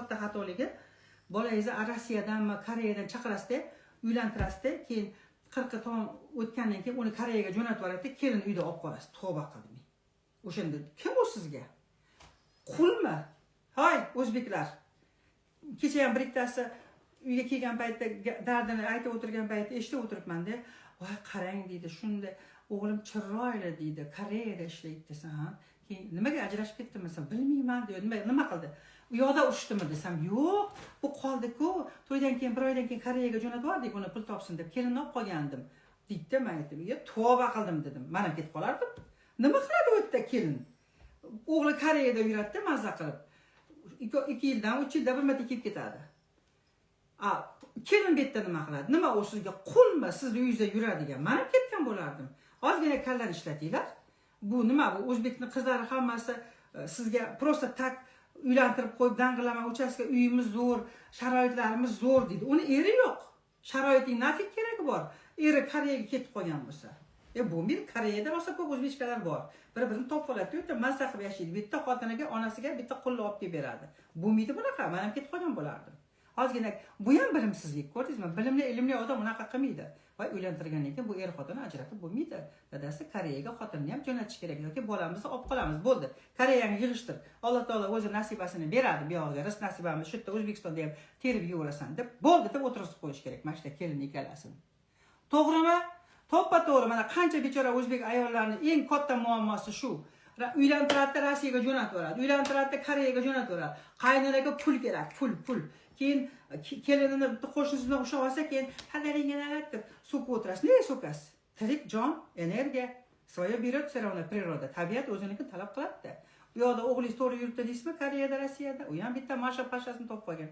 Katta xatoligi, bolangizni Rossiyadanmi, Koreyadan chaqirasizda, uylantirasizda, keyin 40 tamom o'tgandan keyin uni Koreyaga jo'natib yuboradida, kelin uyda olib qolasiz. Tavba qildim. O'shanda kim u sizga? Qulmi? Hoy, o'zbeklar, kecha ham bir ikkitasi uyga kelgan paytda dardini aytib o'tirgan paytda eshitib o'tiribmanda. "Voy, qarang", deydi, "shunday o'g'lim chiroyli", deydi, "Koreyada ishlaydi", desam, "Ha, keyin nimaga ajrashib ketdimi?" desam, "Bilmayman", deydi. Nima qildi u yoqda, urushdimi desam, "Yo'q, bu qoldiku, to'ydan keyin bir oydan keyin Koreyaga jo'natib yubordik uni, pul topsin deb, kelinni olib qolgandim", deydida. Man aytdim: "Iya, tavba qildim", dedim. Man ham ketib qolardim. Nima qiladi u yerda kelin? O'g'li Koreyada yuradida mazza qilib, 2 yildan, 3 yilda bir marta kelib ketadi. A kelin bu yerda nima qiladi? Nima, u sizga qulmi, sizni uyingizda yuradigan? Man ham ketgan bo'lardim. Ozgina kallani ishlatinglar. Bu nima, bu o'zbekni qizlari hammasi sizga просто так uylantirib qo'yib, dang'illama uchastka, uyimiz zo'r, sharoitlarimiz zo'r deydi. Uni eri yo'q, sharoiting нафиг keragi bor, eri Koreyaga ketib qolgan bo'lsa? Bo'lmaydi. Koreyada rosa ko'p узбечка lar bor, bir birini topib oladi, u yerda mazza qilib yashaydi. Bitta xotiniga, onasiga bitta qulni olib kelib beradi. Bo'lmaydi bunaqa, man ham ketib qolgan bo'lardim. Ozgina bu ham bilimsizlik, ko'rdingizmi? Bilimli, ilmli odam unaqa qilmaydi. Va uylantirgandan keyin bu er xotin ajratib bo'lmaydi, dadasi. Koreyaga xotinni ham jo'natish kerak yoki bolamizni olib qolamiz, bo'ldi. Koreyani yig'ishtir, Alloh taolo o'zi nasibasini beradi buyog'iga, rizq nasibamiz shu yerda, O'zbekistonda ham terib yeyverasan deb, bo'ldi deb o'tirg'izib qo'yish kerak mana shu yerda kelin ikkalasini. To'g'rimi? To'ppa to'g'ri. Mana qancha bechora o'zbek ayollarini eng katta muammosi shu. Uylantiradida, Rossiyaga jo'natib yuboradi, uylantiradida, Koreyaga jo'natib yuboradi. Qaynonaga pul kerak, pul, pul. Keyin kelinini bitta qo'shnisi bilan ushlab olsa, keyin "Padaringga na'lat" deb so'kib o'tirasiz. Nega so'kasiz? Tirik jon, energiya свое берет все равно природа, tabiat o'ziniki talab qiladida. U yoqda o'g'lingiz to'g'ri yuribdi deysizmi, Koreyada, Rossiyada? U ham bitta Masha Pashasini topib olgan.